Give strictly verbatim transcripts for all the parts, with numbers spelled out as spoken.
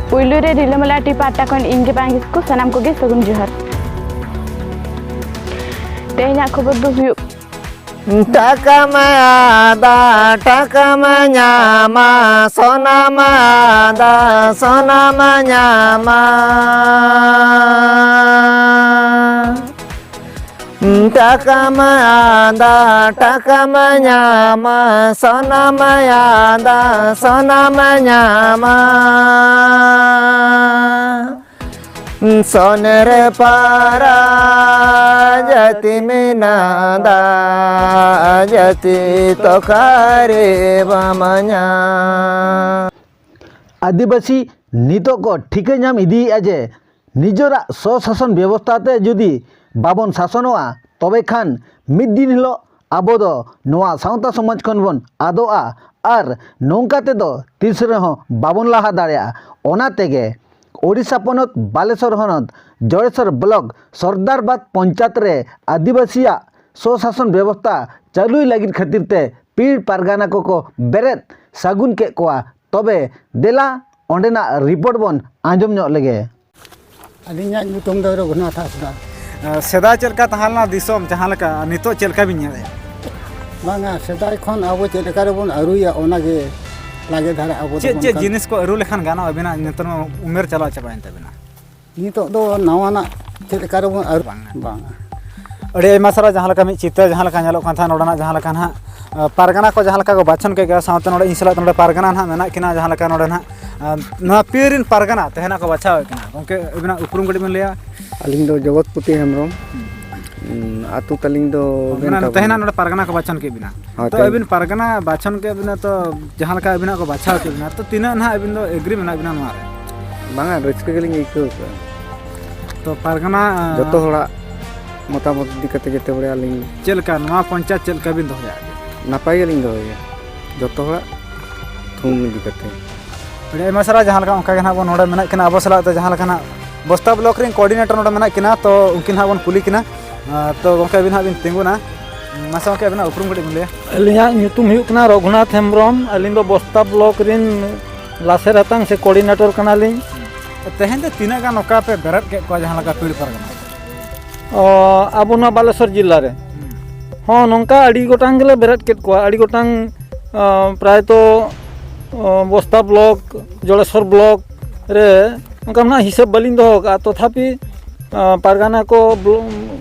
ᱯᱩᱭᱞᱩ ᱨᱮ ᱨᱤᱞᱟᱹᱢᱟᱞᱟ ᱴᱤ ᱯᱟᱦᱴᱟ ᱠᱷᱚᱱ ᱤᱧ ᱜᱮ ᱵᱟᱝ ᱠᱤᱥᱠᱩ, ᱥᱟᱱᱟᱢ ᱠᱚᱜᱮ ᱥᱟᱹᱜᱩᱱ ᱡᱚᱦᱟᱨ᱾ ᱛᱮᱦᱮᱧᱟᱜ ᱠᱷᱚᱵᱚᱨ ᱫᱚ ᱦᱩᱭᱩᱜ ᱴᱟᱠᱟᱢ ᱟᱫᱟ, ᱴᱟᱠᱟᱢ ᱧᱟᱢᱟ, ᱥᱚᱱᱟᱢ ᱟᱫᱟ, ᱥᱚᱱᱟᱢ ᱧᱟᱢᱟ᱾ ᱴᱟᱠᱟᱢ ᱟᱫᱟ, ᱴᱟᱠᱟᱢ ᱧᱟᱢᱟ, ᱥᱚᱱᱟᱢ ᱟᱫᱟ, ᱥᱚᱱᱟᱢ ᱧᱟᱢᱟ᱾ ᱥᱚᱱᱮᱨ ᱯᱟᱨᱟ ᱡᱟᱹᱛᱤ ᱢᱮᱱᱟᱜ ᱫᱟ, ᱡᱟᱹᱛᱤ ᱛᱚᱠᱟᱨᱮ ᱵᱟᱢᱟᱧᱟ᱾ ᱟᱹᱫᱤᱵᱟᱹᱥᱤ ᱱᱤᱛᱚᱜ ᱠᱚ ᱴᱷᱤᱠᱟᱹ ᱧᱟᱢ ᱤᱫᱤᱭᱮᱫᱼᱟ ᱡᱮ ᱱᱤᱡᱮᱨᱟᱜ ᱥᱚᱥᱟᱥᱚᱱ ᱵᱮᱵᱚᱥᱛᱷᱟ ᱛᱮ ᱡᱩᱫᱤ ᱵᱟᱵᱚᱱ ᱥᱟᱥᱚᱱᱚᱜᱼᱟ, ᱛᱚᱵᱮ ᱠᱷᱟᱱ ᱢᱤᱫ ᱫᱤᱱ ᱦᱤᱞᱳᱜ ᱟᱵᱚ ᱫᱚ ᱱᱚᱣᱟ ᱥᱟᱶᱛᱟ ᱥᱚᱢᱟᱡᱽ ᱠᱷᱚᱱ ᱵᱚᱱ ᱟᱫᱚᱜᱼᱟ ᱟᱨ ᱱᱚᱝᱠᱟ ᱛᱮᱫᱚ ᱛᱤᱥ ᱨᱮᱦᱚᱸ ᱵᱟᱵᱚᱱ ᱞᱟᱦᱟ ᱫᱟᱲᱮᱭᱟᱜᱼᱟ᱾ ᱚᱱᱟ ᱛᱮᱜᱮ ᱳᱰᱤᱥᱟ ᱯᱚᱱᱚᱛ ᱵᱟᱞᱮᱥᱚᱨ ᱦᱚᱱᱚᱛ ᱡᱚᱲᱮᱥᱚᱨ ᱵᱞᱚᱠ ᱥᱚᱨᱫᱟᱨᱵᱟᱫᱽ ᱯᱚᱧᱪᱟᱭᱮᱛ ᱨᱮ ᱟᱹᱫᱤᱵᱟᱹᱥᱤᱭᱟᱜ ᱥᱚᱥᱟᱥᱚᱱ ᱵᱮᱵᱚᱥᱛᱷᱟ ᱪᱟᱹᱞᱩᱭ ᱞᱟᱹᱜᱤᱫ ᱠᱷᱟᱹᱛᱤᱨ ᱛᱮ ᱯᱤᱲ ᱯᱟᱨᱜᱟᱱᱟ ᱠᱚᱠᱚ ᱵᱮᱨᱮᱫ ᱥᱟᱹᱜᱩᱱ ᱠᱮᱫ ᱠᱚᱣᱟ᱾ ᱛᱚᱵᱮ ᱫᱮᱞᱟ ᱚᱸᱰᱮᱱᱟᱜ ᱨᱤᱯᱳᱨᱴ ᱵᱚᱱ ᱟᱸᱡᱚᱢ ᱧᱚᱜ ᱞᱮᱜᱮ᱾ ᱟᱹᱞᱤᱧᱟᱜ ᱧᱩᱛᱩᱢ ᱫᱚ ᱨᱚᱜᱷᱩᱱᱟᱛᱷ ᱦᱟᱸᱥᱫᱟ᱾ ᱥᱮᱫᱟᱭ ᱪᱮᱫ ᱞᱮᱠᱟ ᱛᱟᱦᱮᱸ ᱞᱮᱱᱟ ᱫᱤᱥᱚᱢ, ᱡᱟᱦᱟᱸ ᱞᱮᱠᱟ, ᱱᱤᱛᱚᱜ ᱪᱮᱫ ᱞᱮᱠᱟ ᱵᱤᱱ ᱧᱮᱞᱮᱫᱼᱟ? ᱵᱟᱝᱟ, ᱥᱮᱫᱟᱭ ᱠᱷᱚᱱ ᱟᱵᱚ ᱪᱮᱫ ᱞᱮᱠᱟ ᱨᱮᱵᱚᱱ ᱟᱹᱨᱩᱭᱟ, ᱚᱱᱟᱜᱮ ᱞᱟᱜᱮ ᱫᱷᱟᱨᱟ ᱟᱵᱚ ᱪᱮᱫ ᱫᱚᱵᱚᱱ ᱪᱮᱫ ᱠᱟᱹᱢᱤ᱾ ᱡᱤᱱᱤᱥ ᱠᱚ ᱟᱹᱨᱩ ᱞᱮᱠᱷᱟᱱ ᱜᱟᱱᱚᱜᱼᱟ? ᱟᱹᱵᱤᱱᱟᱜ ᱱᱤᱛᱚᱜ ᱢᱟ ᱩᱢᱮᱨ ᱪᱟᱞᱟᱣ ᱪᱟᱵᱟᱭᱮᱱ ᱛᱟᱵᱤᱱᱟ᱾ ᱱᱤᱛᱚᱜ ᱫᱚ ᱱᱟᱣᱟᱱᱟᱜ ᱪᱮᱫ ᱞᱮᱠᱟ ᱨᱮᱵᱚᱱ ᱟᱹᱨᱩ-, ᱵᱟᱝᱟ᱾ ᱵᱟᱝᱟ᱾ ᱟᱹᱰᱤ ᱟᱭᱢᱟ ᱥᱟᱨᱦᱟᱣ᱾ ᱡᱟᱦᱟᱸ ᱞᱮᱠᱟ ᱢᱤᱫ ᱪᱤᱛᱟᱹᱨ ᱡᱟᱦᱟᱸ ᱞᱮᱠᱟ ᱧᱮᱞᱚᱜ ᱠᱟᱱ ᱛᱟᱦᱮᱸᱫ, ᱱᱚᱰᱮᱱᱟᱜ ᱡᱟᱦᱟᱸ ᱞᱮᱠᱟ ᱱᱟᱦᱟᱜ, ᱟ, ᱯᱟᱨᱜᱟᱱᱟ ᱠᱚ ᱡᱟᱦᱟᱸ ᱞᱮᱠᱟ ᱠᱚ ᱵᱟᱪᱷᱚᱱ ᱠᱮᱫ ᱜᱮᱭᱟ, ᱥᱟᱶᱛᱮ ᱱᱚᱰᱮ ᱤᱧ ᱥᱟᱞᱟᱜ ᱱᱚᱰᱮ ᱯᱟᱨᱜᱟᱱᱟ ᱱᱟᱦᱟᱜ ᱢᱮᱱᱟᱜ ᱠᱤᱱᱟ, ᱡᱟᱦᱟᱸ ᱞᱮᱠᱟ ᱱᱚᱰᱮ ᱱᱟᱦᱟᱜ, ᱟ, ᱱᱚᱣᱟ ᱯᱤᱲ ᱨᱮᱱ ᱯᱟᱨᱜᱟᱱᱟ ᱛᱮᱦᱮᱧ ᱠᱚ ᱵᱟᱪᱷᱟᱣ ᱮᱫ ᱠᱤᱱᱟ᱾ ᱜᱚᱢᱠᱮ, ᱟᱹᱵᱤᱱᱟᱜ ᱩᱯᱨᱩᱢ ᱠᱟᱹᱴᱤᱡ ᱵᱤᱱ ᱞᱟᱹᱭᱟ? ᱟᱹᱞᱤᱧ ᱫᱚ ᱡᱚᱜᱚᱛᱯᱚᱛᱤ ᱦᱮᱢᱵᱨᱚᱢ᱾ ᱦᱩᱸ᱾ ᱩᱸ, ᱟᱹᱛᱩ ᱛᱟᱹᱞᱤᱧ ᱫᱚ ᱚ, ᱢᱟᱱᱮ ᱵᱷᱮᱱᱛᱟ ᱛᱮᱦᱮᱧ ᱵᱚᱞ᱾ ᱱᱚᱰᱮ ᱯᱟᱨᱜᱟᱱᱟ ᱠᱚ ᱵᱟᱪᱷᱚᱱ ᱠᱮᱫ ᱵᱤᱱᱟ᱾ ᱦᱳᱭ, ᱛᱚ, ᱛᱮᱦᱮᱧ᱾ ᱟᱹᱵᱤᱱ ᱯᱟᱨᱜᱟᱱᱟ ᱵᱟᱪᱷᱚᱱ ᱠᱮᱫ ᱵᱤᱱᱟ, ᱛᱚ, ᱡᱟᱦᱟᱸ ᱞᱮᱠᱟ ᱟᱹᱵᱤᱱᱟᱜ ᱠᱚ ᱵᱟᱪᱷᱟᱣ ᱠᱮᱫ ᱵᱤᱱᱟ, ᱛᱚ, ᱛᱤᱱᱟᱹᱜ ᱱᱟᱦᱟᱜ ᱟᱹᱵᱤᱱ ᱫᱚ ᱮᱜᱽᱨᱤ ᱢᱮᱱᱟᱜ ᱵᱤᱱᱟ ᱱᱚᱣᱟ ᱨᱮ? ᱵᱟᱝᱟ, ᱨᱟᱹᱥᱠᱟᱹ ᱜᱮᱞᱤᱧ ᱟᱹᱭᱠᱟᱹᱣ ᱠᱟᱜᱼᱟ᱾ ᱛᱚ, ᱯᱟᱨᱜᱟᱱᱟ, ᱡᱚᱛᱚ ᱦᱚᱲᱟᱜ ᱢᱚᱛᱟᱢᱚᱛ ᱤᱫᱤ ᱠᱟᱛᱮ ᱡᱮᱛᱮ ᱵᱟᱲᱮ ᱟᱹᱞᱤᱧ ᱪᱮᱫ ᱞᱮᱠᱟ ᱱᱚᱣᱟ ᱯᱚᱧᱪᱟᱭᱮᱛ ᱪᱮᱫ ᱞᱮᱠᱟ ᱵᱤᱱ ᱫᱚᱦᱚᱭᱟ? ᱱᱟᱯᱟᱭ ᱜᱮᱞᱤᱧ ᱫᱚᱦᱚᱭᱟ, ᱡᱚᱛᱚ ᱦᱚᱲᱟᱜ ᱛᱷᱩᱢ ᱤᱫᱤ ᱠᱟᱛᱮ᱾ ᱟᱹᱰᱤ ᱟᱭᱢᱟ ᱥᱟᱨᱦᱟᱣ᱾ ᱡᱟᱦᱟᱸ ᱞᱮᱠᱟ ᱚᱱᱠᱟ ᱜᱮ ᱱᱟᱦᱟᱜ ᱵᱚᱱ ᱱᱚᱰᱮ ᱢᱮᱱᱟᱜ ᱠᱤᱱᱟ ᱟᱵᱚ ᱥᱟᱞᱟᱜ ᱛᱮ, ᱡᱟᱦᱟᱸ ᱞᱮᱠᱟ ᱱᱟᱦᱟᱜ ᱵᱚᱥᱛᱟ ᱵᱞᱚᱠ ᱨᱮᱱ ᱠᱳᱚᱨᱰᱤᱱᱮᱴᱚᱨ ᱱᱚᱰᱮ ᱢᱮᱱᱟᱜ ᱠᱤᱱᱟ, ᱛᱚ ᱩᱱᱠᱤᱱ ᱦᱟᱸᱜ ᱵᱚᱱ ᱠᱩᱞᱤ ᱠᱤᱱᱟ᱾ ᱟᱨ ᱛᱚ ᱜᱚᱢᱠᱮ, ᱟᱹᱵᱤᱱ ᱦᱟᱸᱜ ᱵᱤᱱ ᱛᱤᱸᱜᱩᱱᱟ, ᱢᱟᱥᱮ ᱜᱚᱢᱠᱮ ᱟᱹᱵᱤᱱᱟᱜ ᱩᱯᱨᱩᱢ ᱠᱟᱹᱴᱤᱡ ᱵᱤᱱ ᱞᱟᱹᱭᱟ? ᱟᱹᱞᱤᱧᱟᱜ ᱧᱩᱛᱩᱢ ᱦᱩᱭᱩᱜ ᱠᱟᱱᱟ ᱨᱚᱜᱷᱩᱱᱟᱛᱷ ᱦᱮᱢᱵᱨᱚᱢ᱾ ᱟᱹᱞᱤᱧ ᱫᱚ ᱵᱚᱥᱛᱟ ᱵᱞᱚᱠ ᱨᱮᱱ ᱞᱟᱥᱮᱨ ᱦᱟᱛᱟᱝ ᱥᱮ ᱠᱳᱚᱨᱰᱤᱱᱮᱴᱚᱨ ᱠᱟᱱᱟᱞᱤᱧ᱾ ᱛᱮᱦᱮᱧ ᱫᱚ ᱛᱤᱱᱟᱹᱜ ᱜᱟᱱ ᱚᱠᱟ ᱯᱮ ᱵᱮᱨᱮᱫ ᱠᱮᱫ ᱠᱚᱣᱟ ᱡᱟᱦᱟᱸ ᱞᱮᱠᱟ ᱯᱤᱲ ᱯᱟᱨᱜᱟᱱᱟ? ᱚ, ᱟᱵᱚ ᱱᱚᱣᱟ ᱵᱟᱞᱮᱥᱚᱨ ᱡᱤᱞᱟ ᱨᱮ ᱦᱚᱸ ᱱᱚᱝᱠᱟ ᱟᱹᱰᱤ ᱜᱚᱴᱟᱝ ᱜᱮᱞᱮ ᱵᱮᱨᱮᱫ ᱠᱮᱫ ᱠᱚᱣᱟ, ᱟᱹᱰᱤ ᱜᱚᱴᱟᱝ᱾ ᱚ, ᱯᱨᱟᱭᱛᱚ ᱚ, ᱵᱚᱥᱛᱟ ᱵᱞᱚᱠ, ᱡᱚᱲᱮᱥᱚᱨ ᱵᱞᱚᱠ ᱨᱮ ᱚᱱᱠᱟ ᱱᱟᱜ ᱦᱤᱥᱟᱹᱵ ᱵᱟᱹᱞᱤᱧ ᱫᱚᱦᱚ ᱠᱟᱜᱼᱟ, ᱛᱚᱛᱷᱟᱯᱤ ᱚ, ᱯᱟᱨᱜᱟᱱᱟ ᱠᱚ, ᱵᱞᱚ-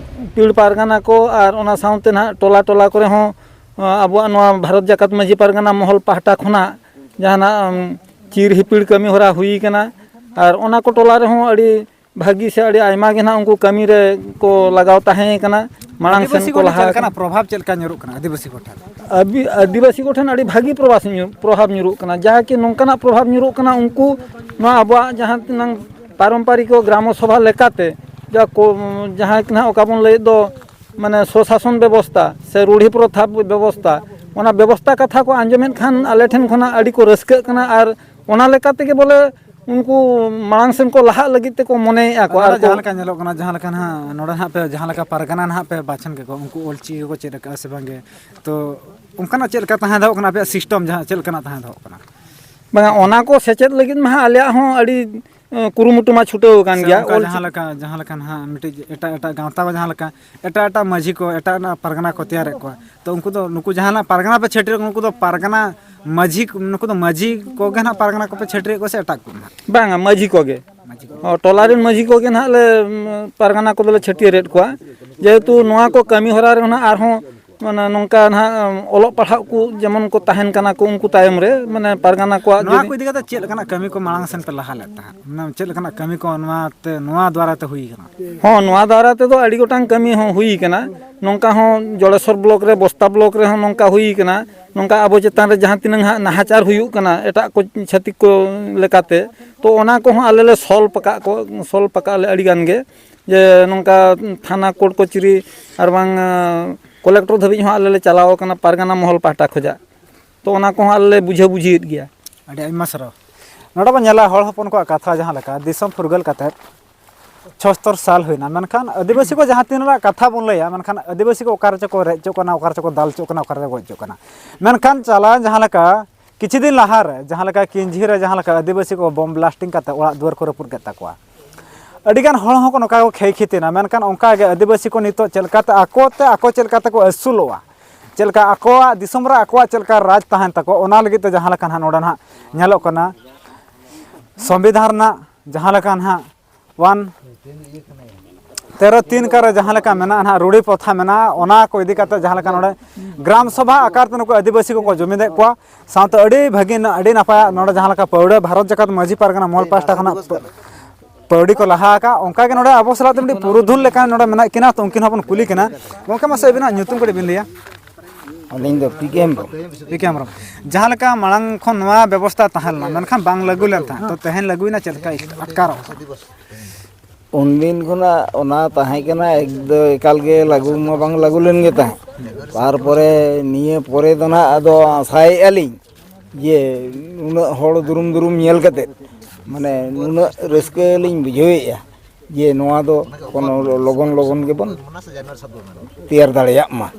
ᱯᱤᱲ ᱯᱟᱨᱜᱟᱱᱟ ᱠᱚ ᱟᱨ ᱚᱱᱟ ᱥᱟᱶᱛᱮ ᱱᱟᱦᱟᱜ ᱴᱚᱞᱟ ᱴᱚᱞᱟ ᱠᱚᱨᱮ ᱦᱚᱸ ᱚ, ᱟᱵᱚᱣᱟᱜ ᱱᱚᱣᱟ ᱵᱷᱟᱨᱚᱛ ᱡᱟᱠᱟᱛ ᱢᱟᱹᱡᱷᱤ ᱯᱟᱨᱜᱟᱱᱟ ᱢᱚᱦᱚᱞ ᱯᱟᱦᱴᱟ ᱠᱷᱚᱱᱟᱜ ᱡᱟᱦᱟᱱᱟᱜ ᱚᱢ, ᱪᱤᱨ ᱦᱤᱯᱤᱲ ᱠᱟᱹᱢᱤ ᱦᱚᱨᱟ ᱦᱩᱭ ᱠᱟᱱᱟ᱾ ᱟᱨ ᱚᱱᱟ ᱠᱚ ᱴᱚᱞᱟ ᱨᱮᱦᱚᱸ ᱟᱹᱰᱤ ᱵᱷᱟᱹᱜᱤ ᱥᱮ ᱟᱹᱰᱤ ᱟᱭᱢᱟ ᱜᱮ ᱱᱟᱦᱟᱜ ᱩᱱᱠᱩ ᱠᱟᱹᱢᱤ ᱨᱮ ᱠᱚ ᱞᱟᱜᱟᱣ ᱛᱟᱦᱮᱸ ᱠᱟᱱᱟ, ᱢᱟᱲᱟᱝ ᱥᱮᱱ ᱟᱹᱫᱤᱵᱟᱹᱥᱤ ᱠᱚ ᱠᱚ ᱪᱮᱫ ᱞᱟᱦᱟ ᱞᱮᱠᱟᱱᱟᱜ ᱟᱠᱟᱱᱟ᱾ ᱯᱨᱚᱵᱷᱟᱵᱽ ᱪᱮᱫ ᱞᱮᱠᱟ ᱧᱩᱨᱩᱜ ᱠᱟᱱᱟ ᱟᱹᱫᱤᱵᱟᱹᱥᱤ ᱠᱚ ᱴᱷᱮᱱ? ᱟᱹᱵᱤ- ᱟᱹᱫᱤᱵᱟᱹᱥᱤ ᱠᱚᱴᱷᱮᱱ ᱟᱹᱰᱤ ᱵᱷᱟᱹᱜᱤ ᱯᱨᱚᱵᱷᱟᱵᱽ ᱧᱩ- ᱯᱨᱚᱵᱷᱟᱵᱽ ᱧᱩᱨᱩᱜ ᱠᱟᱱᱟ, ᱡᱟᱦᱟᱸ ᱠᱤ ᱱᱚᱝᱠᱟᱱᱟᱜ ᱯᱨᱚᱵᱷᱟᱵᱽ ᱧᱩᱨᱩᱜ ᱠᱟᱱᱟ, ᱩᱱᱠᱩ ᱱᱚᱣᱟ ᱟᱵᱚᱣᱟᱜ ᱡᱟᱦᱟᱸ ᱛᱤᱱᱟᱹᱝ ᱯᱟᱨᱚᱢᱯᱟᱨᱤᱠ ᱜᱨᱟᱢᱚ ᱥᱚᱵᱷᱟ ᱞᱮᱠᱟᱛᱮ ᱡᱟ ᱠᱚ, ᱡᱟᱦᱟᱸ ᱱᱟᱦᱟᱜ ᱚᱠᱟ ᱵᱚᱱ ᱞᱟᱹᱭᱮᱫ ᱫᱚ, ᱢᱟᱱᱮ ᱥᱚᱥᱟᱥᱚᱱ ᱵᱮᱵᱚᱥᱛᱟ ᱥᱮ ᱨᱩᱲᱦᱤ ᱯᱨᱚᱛᱷᱟ ᱵᱮᱵᱚᱥᱛᱟ, ᱚᱱᱟ ᱵᱮᱵᱚᱥᱛᱟ ᱠᱟᱛᱷᱟ ᱠᱚ ᱟᱸᱡᱚᱢᱮᱫ ᱠᱷᱟᱱ ᱟᱞᱮ ᱴᱷᱮᱱ ᱠᱷᱚᱱᱟᱜ ᱟᱹᱰᱤ ᱠᱚ ᱨᱟᱹᱥᱠᱟᱹᱜ ᱠᱟᱱᱟ᱾ ᱟᱨ ᱚᱱᱟ ᱞᱮᱠᱟ ᱛᱮᱜᱮ ᱵᱚᱞᱮ ᱩᱱᱠᱩ ᱢᱟᱲᱟᱝ ᱥᱮᱱ ᱠᱚ ᱞᱟᱦᱟᱜ ᱞᱟᱹᱜᱤᱫ ᱛᱮᱠᱚ ᱢᱚᱱᱮᱭᱮᱫᱼᱟ ᱠᱚ᱾ ᱟᱨ ᱱᱚᱰᱮ ᱠᱚ ᱡᱟᱦᱟᱸ ᱞᱮᱠᱟ ᱧᱮᱞᱚᱜ ᱠᱟᱱᱟ, ᱡᱟᱦᱟᱸ ᱞᱮᱠᱟ ᱱᱟᱦᱟᱜ ᱱᱚᱰᱮ ᱱᱟᱦᱟᱜ ᱯᱮ, ᱡᱟᱦᱟᱸ ᱞᱮᱠᱟ ᱯᱟᱨᱜᱟᱱᱟ ᱱᱟᱦᱟᱜ ᱯᱮ ᱵᱟᱪᱷᱚᱱ ᱠᱮᱫ ᱠᱚᱣᱟ, ᱩᱱᱠᱩ ᱚᱞ ᱪᱤᱠᱤ ᱠᱚᱠᱚ ᱪᱮᱫ ᱟᱠᱟᱫᱼᱟ ᱥᱮ ᱵᱟᱝᱜᱮ? ᱛᱚ ᱚᱱᱠᱟᱱᱟᱜ ᱪᱮᱫ ᱞᱮᱠᱟ ᱛᱟᱦᱮᱸ ᱫᱚᱦᱚᱜ ᱠᱟᱱᱟ ᱟᱯᱮᱭᱟᱜ ᱥᱤᱥᱴᱮᱢ, ᱡᱟᱦᱟᱸ ᱪᱮᱫ ᱞᱮᱠᱟᱱᱟᱜ ᱛᱟᱦᱮᱸ ᱫᱚᱦᱚᱜ ᱠᱟᱱᱟ? ᱵᱟᱝᱟ, ᱚᱱᱟ ᱠᱚ ᱥᱮᱪᱮᱫ ᱞᱟᱹᱜᱤᱫ ᱢᱟ ᱦᱟᱸᱜ ᱟᱞᱮᱭᱟᱜ ᱦᱚᱸ ᱟᱹᱰᱤ ᱮ, ᱠᱩᱨᱩᱢᱩᱴᱩ ᱢᱟ ᱪᱷᱩᱴᱟᱹᱣ ᱟᱠᱟᱱ ᱥᱮ ᱜᱮᱭᱟ᱾ ᱚᱱᱠᱟ ᱚᱞ ᱡᱟᱦᱟᱸ ᱪᱤᱠᱤ ᱞᱮᱠᱟ, ᱡᱟᱦᱟᱸ ᱞᱮᱠᱟ ᱱᱟᱦᱟᱜ ᱢᱤᱫᱴᱤᱡ ᱮᱴᱟᱜ ᱮᱴᱟᱜ ᱜᱟᱶᱛᱟ ᱠᱚ, ᱡᱟᱦᱟᱸ ᱞᱮᱠᱟ ᱮᱴᱟᱜ ᱮᱴᱟᱜ ᱢᱟᱹᱡᱷᱤ ᱠᱚ, ᱮᱴᱟᱜ ᱮᱴᱟᱜ ᱯᱟᱨᱜᱟᱱᱟ ᱠᱚ ᱛᱮᱭᱟᱨᱮᱫ ᱠᱚᱣᱟ, ᱛᱚ ᱩᱱᱠᱩ ᱫᱚ, ᱱᱩᱠᱩ ᱡᱟᱦᱟᱸ ᱱᱟᱜ ᱯᱟᱨᱜᱟᱱᱟ ᱯᱮ ᱪᱷᱟᱹᱴᱭᱟᱹᱨ, ᱱᱩᱠᱩ ᱫᱚ ᱯᱟᱨᱜᱟᱱᱟ ᱢᱟᱹᱡᱷᱤ, ᱱᱩᱠᱩ ᱫᱚ ᱢᱟᱹᱡᱷᱤ ᱠᱚᱜᱮ ᱱᱟᱦᱟᱜ ᱯᱟᱨᱜᱟᱱᱟ ᱠᱚᱯᱮ ᱪᱷᱟᱹᱴᱭᱟᱹᱨᱮᱫ ᱠᱚᱣᱟ ᱥᱮ ᱮᱴᱟᱜ ᱠᱚ ᱱᱟᱦᱟᱜ? ᱵᱟᱝᱟ, ᱢᱟᱹᱡᱷᱤ ᱠᱚᱜᱮ᱾ ᱢᱟᱹᱡᱷᱤ ᱠᱚ᱾ ᱚ, ᱴᱚᱞᱟ ᱨᱮᱱ ᱢᱟᱹᱡᱷᱤ ᱠᱚᱜᱮ ᱱᱟᱦᱟᱜ ᱞᱮ, ᱩᱢ, ᱯᱟᱨᱜᱟᱱᱟ ᱠᱚᱫᱚᱞᱮ ᱪᱷᱟᱹᱴᱭᱟᱹᱨᱮᱫ ᱠᱚᱣᱟ᱾ ᱡᱮᱦᱮᱛᱩ ᱱᱚᱣᱟ ᱠᱚ ᱠᱟᱹᱢᱤ ᱦᱚᱨᱟ ᱨᱮᱦᱚᱸ ᱱᱟᱦᱟᱜ ᱟᱨᱦᱚᱸ ᱢᱟᱱᱮ ᱱᱚᱝᱠᱟ ᱱᱟᱦᱟᱜ, ᱩᱢ, ᱚᱞᱚᱜ ᱯᱟᱲᱦᱟᱜ ᱠᱚ ᱡᱮᱢᱚᱱ ᱠᱚ ᱛᱟᱦᱮᱱ ᱠᱟᱱᱟ ᱠᱚ ᱩᱱᱠᱩ ᱛᱟᱭᱚᱢ ᱨᱮ, ᱢᱟᱱᱮ ᱯᱟᱨᱜᱟᱱᱟ ᱠᱚᱣᱟᱜ ᱱᱚᱣᱟ ᱡᱩᱫᱤ ᱠᱚ ᱤᱫᱤ ᱠᱟᱛᱮ ᱪᱮᱫ ᱞᱮᱠᱟᱱᱟᱜ ᱠᱟᱹᱢᱤ ᱠᱚ ᱢᱟᱲᱟᱝ ᱥᱮᱱ ᱯᱮ ᱞᱟᱦᱟ ᱞᱮᱫ ᱛᱟᱦᱮᱸᱫ? ᱢᱟᱱᱮ ᱪᱮᱫ ᱞᱮᱠᱟᱱᱟᱜ ᱠᱟᱹᱢᱤ ᱠᱚ ᱱᱚᱣᱟ ᱛᱮ, ᱱᱚᱣᱟ ᱫᱣᱟᱨᱟ ᱛᱮ ᱦᱩᱭ ᱠᱟᱱᱟ? ᱦᱚᱸ, ᱱᱚᱣᱟ ᱫᱟᱨᱟᱭ ᱛᱮᱫᱚ ᱟᱹᱰᱤ ᱜᱚᱴᱟᱝ ᱠᱟᱹᱢᱤ ᱦᱚᱸ ᱦᱩᱭ ᱠᱟᱱᱟ᱾ ᱱᱚᱝᱠᱟ ᱦᱚᱸ ᱡᱚᱲᱮᱥᱚᱨ ᱵᱞᱚᱠ ᱨᱮ, ᱵᱚᱥᱛᱟ ᱵᱞᱚᱠ ᱨᱮᱦᱚᱸ ᱱᱚᱝᱠᱟ ᱦᱩᱭ ᱠᱟᱱᱟ᱾ ᱱᱚᱝᱠᱟ ᱟᱵᱚ ᱪᱮᱛᱟᱱ ᱨᱮ ᱡᱟᱦᱟᱸ ᱛᱤᱱᱟᱹᱝ ᱦᱟᱸᱜ ᱱᱟᱦᱟᱪᱟᱨ ᱦᱩᱭᱩᱜ ᱠᱟᱱᱟ ᱮᱴᱟᱜ ᱠᱚ ᱪᱷᱟᱹᱛᱤᱠ ᱠᱚ ᱞᱮᱠᱟᱛᱮ, ᱛᱚ ᱚᱱᱟ ᱠᱚᱦᱚᱸ ᱟᱞᱮ ᱞᱮ ᱥᱚᱞᱵᱷ ᱟᱠᱟᱫ ᱠᱚ, ᱥᱚᱞᱵᱷ ᱟᱠᱟᱫ ᱞᱮ ᱟᱹᱰᱤ ᱜᱟᱱ ᱜᱮ᱾ ᱡᱮ ᱱᱚᱝᱠᱟ ᱛᱷᱟᱱᱟ, ᱠᱳᱨᱴ ᱠᱚᱪᱟᱹᱨᱤ ᱟᱨ ᱵᱟᱝ, ᱟᱸ, ᱠᱚᱞᱮᱠᱴᱚᱨ ᱫᱷᱟᱹᱵᱤᱡ ᱦᱚᱸ ᱟᱞᱮ ᱞᱮ ᱪᱟᱞᱟᱣ ᱟᱠᱟᱱᱟ ᱯᱟᱨᱜᱟᱱᱟ ᱢᱚᱦᱚᱞ ᱯᱟᱦᱴᱟ ᱠᱷᱚᱱᱟᱜ᱾ ᱛᱚ ᱚᱱᱟ ᱠᱚᱦᱚᱸ ᱟᱞᱮ ᱞᱮ ᱵᱩᱡᱷᱟᱹᱣ ᱵᱩᱡᱷᱤᱭᱮᱫ ᱜᱮᱭᱟ᱾ ᱟᱹᱰᱤ ᱟᱭᱢᱟ ᱥᱟᱨᱦᱟᱣ᱾ ᱱᱚᱰᱮ ᱵᱚᱱ ᱧᱮᱞᱟ ᱦᱚᱲ ᱦᱚᱯᱚᱱ ᱠᱚᱣᱟᱜ ᱠᱟᱛᱷᱟ, ᱡᱟᱦᱟᱸ ᱞᱮᱠᱟ ᱫᱤᱥᱚᱢ ᱯᱷᱩᱨᱜᱟᱹᱞ ᱠᱟᱛᱮᱫ ᱪᱷᱚᱥᱛᱚᱨ ᱥᱟᱞ ᱦᱩᱭᱱᱟ, ᱢᱮᱱᱠᱷᱟᱱ ᱟᱹᱫᱤᱵᱟᱹᱥᱤ ᱠᱚ ᱡᱟᱦᱟᱸ ᱛᱤᱱᱟᱹᱜ ᱠᱟᱛᱷᱟ ᱵᱚᱱ ᱞᱟᱹᱭᱟ, ᱢᱮᱱᱠᱷᱟᱱ ᱟᱹᱫᱤᱵᱟᱹᱥᱤ ᱠᱚ ᱚᱠᱟ ᱨᱮᱪᱚ ᱠᱚ ᱨᱮᱡ ᱦᱚᱪᱚᱜ ᱠᱟᱱᱟ, ᱚᱠᱟ ᱨᱮᱪᱚ ᱠᱚ ᱫᱟᱞ ᱦᱚᱪᱚᱜ ᱠᱟᱱᱟ, ᱚᱠᱟ ᱨᱮ ᱜᱚᱡ ᱦᱚᱪᱚᱜ ᱠᱟᱱᱟ᱾ ᱢᱮᱱᱠᱷᱟᱱ ᱪᱟᱞᱟᱣᱮᱱ ᱡᱟᱦᱟᱸ ᱞᱮᱠᱟ ᱠᱤᱪᱷᱩ ᱫᱤᱱ ᱞᱟᱦᱟᱨᱮ ᱡᱟᱦᱟᱸ ᱞᱮᱠᱟ ᱠᱤᱧᱡᱷᱤ ᱨᱮ ᱡᱟᱦᱟᱸ ᱞᱮᱠᱟ ᱟᱹᱫᱤᱵᱟᱹᱥᱤ ᱠᱚ ᱵᱚᱢ ᱵᱞᱟᱥᱴᱤᱝ ᱠᱟᱛᱮ ᱚᱲᱟᱜ ᱫᱩᱣᱟᱹᱨ ᱠᱚ ᱨᱟᱹᱯᱩᱫ ᱠᱮᱫ ᱛᱟᱠᱚᱣᱟ, ᱟᱹᱰᱤᱜᱟᱱ ᱦᱚᱲ ᱦᱚᱸᱠᱚ ᱱᱚᱝᱠᱟ ᱠᱚ ᱠᱷᱮᱭ ᱠᱷᱤᱛᱤᱱᱟ᱾ ᱢᱮᱱᱠᱷᱟᱱ ᱚᱱᱠᱟᱜᱮ ᱟᱹᱫᱤᱵᱟᱹᱥᱤ ᱠᱚ ᱱᱤᱛᱚᱜ ᱪᱮᱫ ᱞᱮᱠᱟᱛᱮ ᱟᱠᱚ ᱛᱮ ᱟᱠᱚ ᱪᱮᱫ ᱞᱮᱠᱟ ᱛᱮᱠᱚ ᱟᱹᱥᱩᱞᱚᱜᱼᱟ, ᱪᱮᱫ ᱞᱮᱠᱟ ᱟᱠᱚᱣᱟᱜ ᱫᱤᱥᱚᱢ ᱨᱮ ᱟᱠᱚᱣᱟᱜ ᱪᱮᱫ ᱞᱮᱠᱟ ᱨᱟᱡᱽ ᱛᱟᱦᱮᱱ ᱛᱟᱠᱚᱣᱟ, ᱚᱱᱟ ᱞᱟᱹᱜᱤᱫ ᱛᱮ ᱡᱟᱦᱟᱸ ᱞᱮᱠᱟ ᱱᱟᱦᱟᱜ ᱱᱚᱰᱮ ᱱᱟᱦᱟᱜ ᱧᱮᱞᱚᱜ ᱠᱟᱱᱟ, ᱥᱚᱝᱵᱤᱫᱷᱟᱱ ᱨᱮᱱᱟᱜ ᱡᱟᱦᱟᱸ ᱞᱮᱠᱟ ᱱᱟᱦᱟᱜ ᱚᱣᱟᱱ ᱛᱮᱨᱚ ᱛᱤᱱ ᱠᱟᱨᱮ ᱡᱟᱦᱟᱸ ᱞᱮᱠᱟ ᱢᱮᱱᱟᱜᱼᱟ ᱱᱟᱦᱟᱜ, ᱨᱩᱲᱤ ᱯᱨᱚᱛᱷᱟ ᱢᱮᱱᱟᱜᱼᱟ, ᱚᱱᱟ ᱠᱚ ᱤᱫᱤ ᱠᱟᱛᱮ ᱡᱟᱦᱟᱸ ᱞᱮᱠᱟ ᱱᱚᱰᱮ ᱜᱨᱟᱢ ᱥᱚᱵᱷᱟ ᱟᱠᱟᱨ ᱛᱮ ᱱᱩᱠᱩ ᱟᱹᱫᱤᱵᱟᱹᱥᱤ ᱠᱚᱠᱚ ᱡᱩᱢᱤᱫᱮᱫ ᱠᱚᱣᱟ᱾ ᱥᱟᱶᱛᱮ ᱟᱹᱰᱤ ᱵᱷᱟᱹᱜᱤ, ᱟᱹᱰᱤ ᱱᱟᱯᱟᱭ ᱱᱚᱰᱮ ᱡᱟᱦᱟᱸ ᱞᱮᱠᱟ ᱯᱟᱹᱣᱲᱟᱹ ᱵᱷᱟᱨᱚᱛ ᱡᱟᱠᱟᱛ ᱢᱟᱹᱡᱷᱤ ᱯᱟᱨᱜᱟᱱᱟ ᱢᱚᱦᱚᱞ ᱯᱟᱦᱴᱟ ᱠᱷᱚᱱᱟᱜ ᱯᱟᱹᱣᱲᱤ ᱠᱚ ᱞᱟᱦᱟ ᱟᱠᱟᱫ, ᱚᱱᱠᱟᱜᱮ ᱱᱚᱰᱮ ᱟᱵᱚ ᱥᱟᱞᱟᱜ ᱛᱮ ᱢᱤᱫᱴᱤᱡ ᱯᱩᱨᱩᱫᱷᱩᱞ ᱞᱮᱠᱟ ᱱᱚᱰᱮ ᱢᱮᱱᱟᱜ ᱠᱤᱱᱟ, ᱛᱚ ᱩᱱᱠᱤᱱ ᱦᱚᱸ ᱵᱚᱱ ᱠᱩᱞᱤ ᱠᱤᱱᱟ᱾ ᱜᱚᱢᱠᱮ, ᱢᱟᱥᱮ ᱟᱹᱵᱤᱱᱟᱜ ᱧᱩᱛᱩᱢ ᱠᱟᱹᱴᱤᱡ ᱵᱤᱱ ᱞᱟᱹᱭᱟ? ᱟᱹᱞᱤᱧ ᱫᱚ ᱯᱤ ᱠᱮ ᱦᱮᱢᱵᱨᱚᱢ᱾ ᱯᱤ ᱠᱮ ᱦᱮᱢᱵᱨᱚᱢ, ᱡᱟᱦᱟᱸ ᱞᱮᱠᱟ ᱢᱟᱲᱟᱝ ᱠᱷᱚᱱ ᱱᱚᱣᱟ ᱵᱮᱵᱚᱥᱛᱷᱟ ᱛᱟᱦᱮᱸ ᱞᱮᱱᱟ, ᱢᱮᱱᱠᱷᱟᱱ ᱵᱟᱝ ᱞᱟᱹᱜᱩ ᱞᱮᱱ ᱛᱟᱦᱮᱸᱫ, ᱛᱚ ᱛᱮᱦᱮᱧ ᱞᱟᱹᱜᱩᱭᱮᱱᱟ, ᱪᱮᱫ ᱞᱮᱠᱟ ᱟᱴᱠᱟᱨᱚᱜ ᱠᱟᱱᱟ? ᱩᱱᱫᱤᱱ ᱠᱷᱚᱱᱟᱜ ᱚᱱᱟ ᱛᱟᱦᱮᱸ ᱠᱟᱱᱟ, ᱮᱠᱫᱚ ᱮᱠᱟᱞ ᱜᱮ ᱞᱟᱹᱜᱩ ᱢᱟ ᱵᱟᱝ ᱞᱟᱹᱜᱩ ᱞᱮᱱ ᱜᱮ ᱛᱟᱦᱮᱸᱫ᱾ ᱛᱟᱨᱯᱚᱨᱮ ᱱᱤᱭᱟᱹ ᱯᱚᱨᱮ ᱫᱚ ᱱᱟᱦᱟᱜ ᱟᱫᱚ ᱟᱥᱟᱭᱮᱫᱼᱟ ᱞᱤᱧ ᱡᱮ ᱩᱱᱟᱹᱜ ᱦᱚᱲ ᱫᱩᱨᱩᱢ ᱫᱩᱨᱩᱢ ᱧᱮᱞ ᱠᱟᱛᱮᱫ, ᱢᱟᱱᱮ, ᱱᱩᱱᱟᱹᱜ ᱨᱟᱹᱥᱠᱟᱹ ᱞᱤᱧ ᱵᱩᱡᱷᱟᱹᱣᱮᱫᱼᱟ ᱡᱮ ᱱᱚᱣᱟ ᱫᱚ ᱠᱳᱱᱳ ᱞᱚᱜᱚᱱ ᱞᱚᱜᱚᱱ ᱜᱮᱵᱚᱱ ᱛᱮᱭᱟᱨ ᱫᱟᱲᱮᱭᱟᱜ ᱢᱟ᱾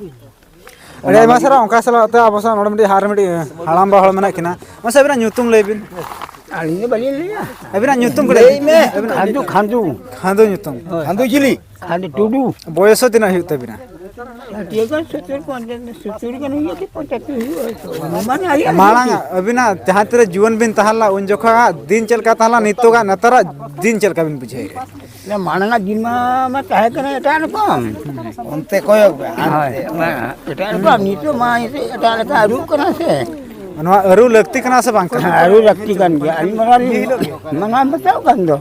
ᱟᱹᱰᱤ ᱟᱭᱢᱟ ᱥᱟᱨᱦᱟᱣ᱾ ᱚᱱᱠᱟ ᱥᱟᱞᱟᱜ ᱛᱮ ᱟᱵᱚ ᱥᱟᱶ ᱱᱚᱰᱮ ᱢᱤᱫᱴᱤᱡ ᱟᱨ ᱢᱤᱫᱴᱤᱡ ᱦᱟᱲᱟᱢᱵᱟ ᱦᱚᱲ ᱢᱮᱱᱟᱜ ᱠᱤᱱᱟ᱾ ᱢᱟᱥᱮ ᱟᱹᱵᱤᱱᱟᱜ ᱧᱩᱛᱩᱢ ᱞᱟᱹᱭ ᱵᱤᱱ᱾ ᱟᱹᱞᱤᱧ ᱫᱚ ᱵᱟᱹᱞᱤᱧ ᱞᱟᱹᱭᱟ᱾ ᱟᱹᱵᱤᱱᱟᱜ ᱧᱩᱛᱩᱢ ᱠᱟᱹᱴᱤᱡ ᱞᱟᱹᱭ ᱞᱟᱹᱭ ᱢᱮ᱾ ᱵᱤᱱ᱾ ᱠᱷᱟᱱᱫᱩ ᱠᱷᱟᱱᱫᱩ᱾ ᱠᱷᱟᱸᱫᱩ ᱧᱩᱛᱩᱢ᱾ ᱠᱷᱟᱱᱫᱩ ᱪᱤᱞᱤ? ᱠᱷᱟᱱᱫᱩ ᱴᱩᱰᱩ᱾ ᱵᱚᱭᱚᱥ ᱦᱚᱸ ᱛᱤᱱᱟᱹᱜ ᱦᱩᱭᱩᱜ ᱛᱟᱹᱵᱤᱱᱟ? ᱴᱷᱤᱠ ᱜᱮᱭᱟ, ᱥᱚᱛᱛᱚᱨ ᱯᱚᱸᱪᱟᱛᱛᱳᱨ ᱦᱩᱭᱩᱜᱼᱟ ᱛᱚ᱾ ᱢᱟᱱᱮ ᱟᱹᱰᱤ ᱟᱹᱰᱤ ᱢᱟᱲᱟᱝ ᱟᱹᱵᱤᱱᱟᱜ ᱡᱟᱦᱟᱸ ᱛᱤᱱᱟᱹᱜ ᱡᱩᱣᱟᱹᱱ ᱵᱤᱱ ᱛᱟᱦᱮᱸ ᱞᱮᱱᱟ, ᱩᱱ ᱡᱚᱠᱷᱚᱱᱟᱜ ᱫᱤᱱ ᱪᱮᱫ ᱞᱮᱠᱟ ᱛᱟᱦᱮᱸ ᱞᱮᱱᱟ, ᱱᱤᱛᱚᱜᱟᱜ ᱱᱮᱛᱟᱨᱟᱜ ᱫᱤᱱ ᱪᱮᱫ ᱞᱮᱠᱟ ᱵᱤᱱ ᱵᱩᱡᱷᱟᱹᱣᱮᱫᱼᱟ? ᱢᱟᱲᱟᱝᱟᱜ ᱫᱤᱱ ᱢᱟ ᱢᱟ ᱛᱟᱦᱮᱸ ᱠᱟᱱᱟ ᱮᱴᱟᱜ ᱨᱚᱠᱚᱢ᱾ ᱚᱱᱛᱮ ᱠᱚᱭᱚᱜ ᱵᱮᱱ, ᱦᱳᱭ, ᱦᱟᱱᱛᱮ᱾ ᱢᱟ ᱮᱴᱟᱜ ᱨᱚᱠᱚᱢ᱾ ᱱᱤᱛᱚᱜ ᱢᱟ ᱮᱴᱟᱜ ᱞᱮᱠᱟ ᱟᱹᱨᱩᱜ ᱠᱟᱱᱟ ᱥᱮ᱾ ᱱᱚᱣᱟ ᱟᱹᱨᱩ ᱞᱟᱹᱠᱛᱤ ᱠᱟᱱᱟ ᱥᱮ ᱵᱟᱝ ᱠᱟᱱᱟ? ᱟᱹᱨᱩ ᱞᱟᱹᱠᱛᱤ ᱠᱟᱱ ᱜᱮᱭᱟ᱾ ᱟᱹᱞᱤᱧ ᱢᱟᱱᱟᱣ ᱢᱟᱱᱟᱣ ᱵᱟᱛᱟᱣ ᱠᱟᱱ ᱫᱚ᱾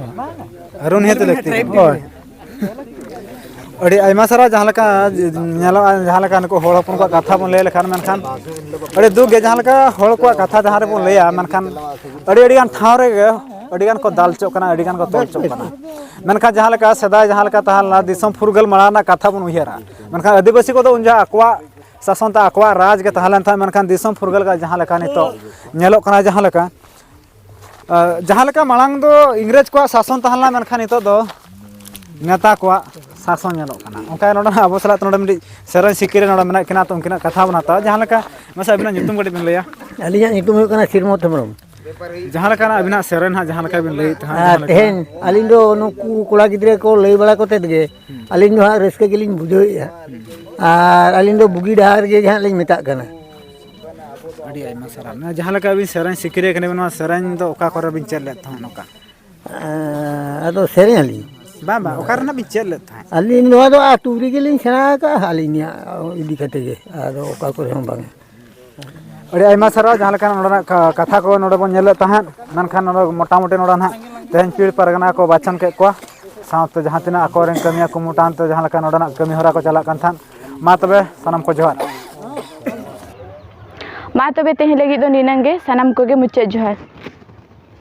ᱟᱹᱨᱩ ᱱᱤᱦᱟᱹᱛ ᱞᱟᱹᱠᱛᱤ ᱠᱟᱱᱟ᱾ ᱦᱳᱭ᱾ ᱟᱹᱰᱤ ᱟᱭᱢᱟ ᱥᱟᱨᱦᱟᱣ᱾ ᱡᱟᱦᱟᱸ ᱞᱮᱠᱟ ᱧᱮᱞᱚᱜᱼᱟ, ᱡᱟᱦᱟᱸ ᱞᱮᱠᱟ ᱱᱩᱠᱩ ᱦᱚᱲ ᱦᱚᱯᱚᱱ ᱠᱚᱣᱟᱜ ᱠᱟᱛᱷᱟ ᱵᱚᱱ ᱞᱟᱹᱭ ᱞᱮᱠᱷᱟᱱ, ᱢᱮᱱᱠᱷᱟᱱ ᱟᱹᱰᱤ ᱫᱩᱠ ᱜᱮ, ᱡᱟᱦᱟᱸ ᱞᱮᱠᱟ ᱦᱚᱲ ᱠᱚᱣᱟᱜ ᱠᱟᱛᱷᱟ ᱡᱟᱦᱟᱸ ᱨᱮᱵᱚᱱ ᱞᱟᱹᱭᱟ, ᱢᱮᱱᱠᱷᱟᱱ ᱟᱹᱰᱤ ᱟᱹᱰᱤ ᱜᱟᱱ ᱴᱷᱟᱶ ᱨᱮᱜᱮ ᱟᱹᱰᱤ ᱜᱟᱱ ᱠᱚ ᱫᱟᱞ ᱦᱚᱪᱚᱜ ᱠᱟᱱᱟ, ᱟᱹᱰᱤ ᱜᱟᱱ ᱠᱚ ᱛᱚᱞ ᱦᱚᱪᱚᱜ ᱠᱟᱱᱟ᱾ ᱢᱮᱱᱠᱷᱟᱱ ᱡᱟᱦᱟᱸ ᱞᱮᱠᱟ ᱥᱮᱫᱟᱭ ᱡᱟᱦᱟᱸ ᱞᱮᱠᱟ ᱛᱟᱦᱮᱸ ᱞᱮᱱᱟ, ᱫᱤᱥᱚᱢ ᱯᱷᱩᱨᱜᱟᱹᱞ ᱢᱟᱲᱟᱝ ᱨᱮᱱᱟᱜ ᱠᱟᱛᱷᱟ ᱵᱚᱱ ᱩᱭᱦᱟᱹᱨᱟ, ᱢᱮᱱᱠᱷᱟᱱ ᱟᱹᱫᱤᱵᱟᱹᱥᱤ ᱠᱚᱫᱚ ᱩᱱ ᱡᱚᱦᱚᱜ ᱟᱠᱚᱣᱟᱜ ᱥᱟᱥᱚᱱ ᱛᱮ ᱟᱠᱚᱣᱟᱜ ᱨᱟᱡᱽ ᱜᱮ ᱛᱟᱦᱮᱸ ᱞᱮᱱ ᱛᱟᱦᱮᱸᱫ᱾ ᱢᱮᱱᱠᱷᱟᱱ ᱫᱤᱥᱚᱢ ᱯᱷᱩᱨᱜᱟᱹᱞ ᱠᱟᱛᱮ ᱡᱟᱦᱟᱸ ᱞᱮᱠᱟ ᱱᱤᱛᱚᱜ ᱧᱮᱞᱚᱜ ᱠᱟᱱᱟ, ᱡᱟᱦᱟᱸ ᱞᱮᱠᱟ ᱟᱨ ᱡᱟᱦᱟᱸ ᱞᱮᱠᱟ ᱢᱟᱲᱟᱝ ᱫᱚ ᱤᱝᱨᱮᱡᱽ ᱠᱚᱣᱟᱜ ᱥᱟᱥᱚᱱ ᱛᱟᱦᱮᱸ ᱞᱮᱱᱟ, ᱢᱮᱱᱠᱷᱟᱱ ᱱᱤᱛᱚᱜ ᱫᱚ ᱱᱮᱛᱟ ᱠᱚᱣᱟᱜ ᱥᱟᱥᱚᱱ ᱧᱮᱞᱚᱜ ᱠᱟᱱᱟ᱾ ᱚᱱᱠᱟ ᱱᱚᱰᱮ ᱱᱟᱜ ᱟᱵᱚ ᱥᱟᱞᱟᱜ ᱛᱮ ᱱᱚᱰᱮ ᱢᱤᱫᱴᱤᱡ ᱥᱮᱨᱮᱧ ᱥᱤᱠᱟᱹᱨᱤᱭᱟᱹ ᱱᱚᱰᱮ ᱢᱮᱱᱟᱜ ᱠᱤᱱᱟ, ᱛᱚ ᱩᱱᱠᱤᱱᱟᱜ ᱠᱟᱛᱷᱟ ᱵᱚᱱ ᱦᱟᱛᱟᱣᱟ᱾ ᱡᱟᱦᱟᱸ ᱞᱮᱠᱟ, ᱢᱟᱥᱮ ᱟᱹᱵᱤᱱᱟᱜ ᱧᱩᱛᱩᱢ ᱠᱟᱹᱴᱤᱡ ᱵᱤᱱ ᱞᱟᱹᱭᱟ? ᱟᱹᱞᱤᱧᱟᱜ ᱧᱩᱛᱩᱢ ᱦᱩᱭᱩᱜ ᱠᱟᱱᱟ ᱥᱤᱨᱢᱚᱛ ᱦᱮᱢᱵᱨᱚᱢ᱾ ᱡᱟᱦᱟᱸ ᱞᱮᱠᱟᱱᱟᱜ ᱟᱹᱵᱤᱱᱟᱜ ᱥᱮᱨᱮᱧ ᱦᱟᱸᱜ, ᱡᱟᱦᱟᱸ ᱞᱮᱠᱟ ᱵᱤᱱ ᱞᱟᱹᱭᱮᱫ ᱛᱟᱦᱮᱸᱫ, ᱟᱨ ᱡᱟᱦᱟᱸ ᱞᱮᱠᱟ ᱛᱮᱦᱮᱧ ᱟᱹᱞᱤᱧ ᱫᱚ ᱱᱩᱠᱩ ᱠᱚᱲᱟ ᱜᱤᱫᱽᱨᱟᱹ ᱠᱚ ᱞᱟᱹᱭ ᱵᱟᱲᱟ ᱠᱚᱛᱮ ᱜᱮ ᱟᱹᱞᱤᱧ ᱫᱚ ᱦᱟᱸᱜ ᱨᱟᱹᱥᱠᱟᱹ ᱜᱮᱞᱤᱧ ᱵᱩᱡᱷᱟᱹᱣᱮᱫᱼᱟ᱾ ᱟᱨ ᱟᱹᱞᱤᱧ ᱫᱚ ᱵᱩᱜᱤ ᱰᱟᱦᱟᱨ ᱜᱮ ᱦᱟᱸᱜ ᱞᱤᱧ ᱢᱮᱛᱟᱜ ᱠᱟᱱᱟ᱾ ᱟᱹᱰᱤ ᱟᱹᱰᱤ ᱟᱭᱢᱟ ᱥᱟᱨᱦᱟᱣ᱾ ᱡᱟᱦᱟᱸ ᱞᱮᱠᱟ ᱟᱹᱵᱤᱱ ᱥᱮᱨᱮᱧ ᱥᱤᱠᱟᱹᱨᱤᱭᱟᱹ ᱠᱟᱱᱟ ᱵᱤᱱ, ᱱᱚᱣᱟ ᱥᱮᱨᱮᱧ ᱫᱚ ᱚᱠᱟ ᱠᱚᱨᱮ ᱵᱤᱱ ᱪᱮᱫ ᱞᱮᱫ ᱛᱟᱦᱮᱸᱫ ᱱᱚᱝᱠᱟ? ᱟᱫᱚ ᱥᱮᱨᱮᱧ ᱟᱹᱞᱤᱧ? ᱵᱟᱝ, ᱵᱟᱝ, ᱚᱠᱟ ᱨᱮᱱᱟᱜ ᱵᱤᱱ ᱪᱮᱫ ᱞᱮᱫ ᱛᱟᱦᱮᱸᱫ? ᱟᱹᱞᱤᱧ ᱱᱚᱣᱟ ᱫᱚ ᱟᱹᱛᱩ ᱨᱮᱜᱮ ᱞᱤᱧ ᱥᱮᱬᱟ ᱟᱠᱟᱫᱼᱟ, ᱟᱹᱞᱤᱧᱟᱜ ᱤᱫᱤ ᱠᱟᱛᱮ ᱜᱮ, ᱟᱫᱚ ᱚᱠᱟ ᱠᱚᱨᱮ ᱦᱚᱸ ᱵᱟᱝ᱾ ᱟᱹᱰᱤ ᱟᱭᱢᱟ ᱥᱟᱨᱦᱟᱣ᱾ ᱡᱟᱦᱟᱸ ᱞᱮᱠᱟ ᱱᱚᱰᱮᱱᱟᱜ ᱠᱟ-, ᱠᱟᱛᱷᱟ ᱠᱚ ᱱᱚᱰᱮ ᱵᱚᱱ ᱧᱮᱞ ᱞᱮᱫ ᱛᱟᱦᱮᱸᱫ, ᱢᱮᱱᱠᱷᱟᱱ ᱱᱚᱰᱮ ᱢᱚᱴᱟᱢᱩᱴᱤ ᱱᱚᱰᱮ ᱱᱟᱦᱟᱜ ᱛᱮᱦᱮᱧ ᱯᱤᱲ ᱯᱟᱨᱜᱟᱱᱟ ᱠᱚ ᱵᱟᱪᱷᱚᱱ ᱠᱮᱫ ᱠᱚᱣᱟ, ᱥᱟᱶᱛᱮ ᱡᱟᱦᱟᱸ ᱛᱤᱱᱟᱹᱜ ᱟᱠᱚᱨᱮᱱ ᱠᱟᱹᱢᱤᱭᱟᱹ ᱠᱚ ᱢᱚᱴᱟᱢᱩᱴᱤ ᱡᱟᱦᱟᱸ ᱞᱮᱠᱟ ᱱᱚᱰᱮᱱᱟᱜ ᱠᱟᱹᱢᱤ ᱦᱚᱨᱟ ᱠᱚ ᱪᱟᱞᱟᱜ ᱠᱟᱱ ᱛᱟᱦᱮᱸᱫ᱾ ᱢᱟ ᱛᱚᱵᱮ ᱥᱟᱱᱟᱢ ᱠᱚ ᱡᱚᱦᱟᱨ᱾ ᱢᱟ ᱛᱚᱵᱮ ᱛᱮᱦᱮᱧ ᱞᱟᱹᱜᱤᱫ ᱫᱚ ᱱᱤᱱᱟᱹᱝ ᱜᱮ, ᱥᱟᱱᱟᱢ ᱠᱚᱜᱮ ᱢᱩᱪᱟᱹᱫ ᱡᱚᱦᱟᱨ᱾